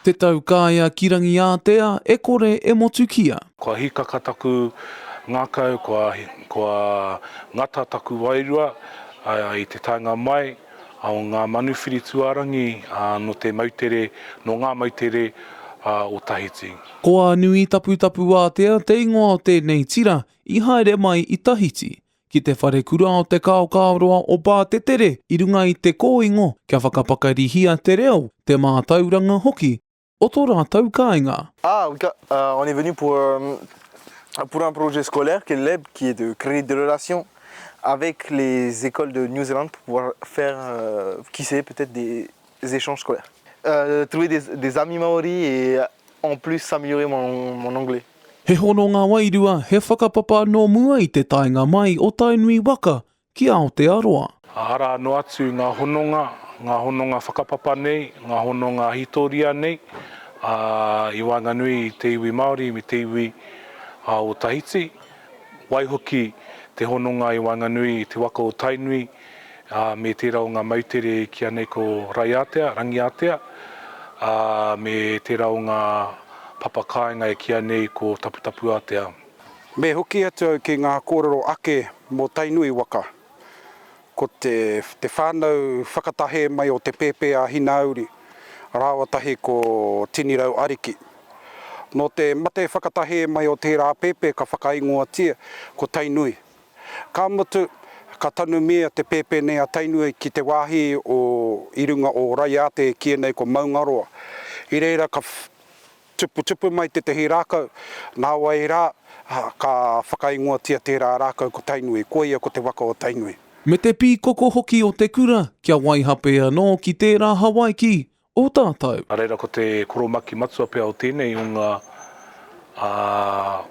Te taukaea ki Rangiātea e kore e motukia. Kua hīkaka taku ngākau, kua, kua ngata taku wairua i te taenga mai o ngā manuwhiri tuarangi nō te moutere, nō ngā moutere o Tahiti. Ko Ānui Taputapuātea te ingoa o tēnei tira i haere mai i Tahiti, ki te wharekura o Te Kaokaoroa o Pātetere i runga i te kōingo kia whakapakarihia te reo, te mātauranga hoki o tō rātou kāinga. Ah, oui, on est venu pour, pour un projet scolaire qui est l'EB, qui est de créer des relations avec les écoles de New Zealand pour pouvoir faire, qui sait, peut-être des échanges scolaires. Trouver des, des amis maoris et en plus s'améliorer mon, mon anglais. He hononga wairua, he whakapapa nō mua i te taenga mai o Tainui waka ki Aotearoa. Arā noa atu ngā hononga, ngā hononga whakapapa nei, ngā hononga hītoria nei, ā, i waenganui i te iwi Māori me te iwi o Tahiti. Waihoki te hononga i waenganui i te waka o Tainui, ā, me tērā o ngā moutere e kīia nei ko Raiātea, Rangiātea, ā, me tērā o ngā papa kāinga e kīia nei ko Taputapuātea. Me hoki atu au ki ngā kōrero ake mō Tainui waka. Ko te te whānau whakatahē mai o te pēpē a Hinauri rāua tahi ko Tinirau Ariki. Nō te mate whakatahē mai o tērā pēpē ka whakaingoatia ko Tainui. Ka mutu, ka tanumia te pēpē nei a Tainui ki te wāhi o i runga o Raiātea e kīia nei ko Maungaroa. I reira ka tuputupu mai tētehi rākau, nāwai rā, ka whakaingoatia tērā rākau ko Tainui, koia ko te waka o Tainui. Me te pīkoko hoki o te kura kia waihape anō ki tērā Hawaiki o tātou. Nā reira ko te koromaki matua pea o tēnei o ngā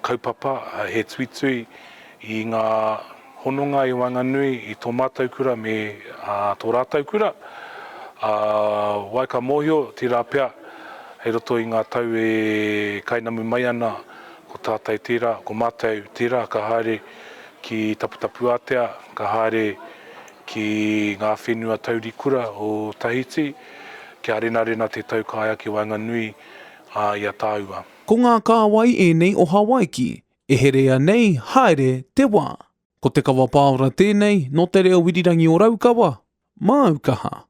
kaupapa he tuitui i ngā hononga i waenganui i tō mātou kura me tō rātou kura. Wai ka mōhio, tērā pea hei roto i ngā tau e kainamu mai ana ko tātou tērā, ko mātou tērā ka haere ki Taputapuātea, ka haere ki ngā whenua taurikura o Tahiti, kia renarena te taukaea ki waenganui i a tāua. Ko ngā kāwai ēnei o Hawaiki, e herea nei haere te wā. Ko Te Kawa Pāora tēnei, nō Te Reo Irirangi o Raukawa, māu kaha.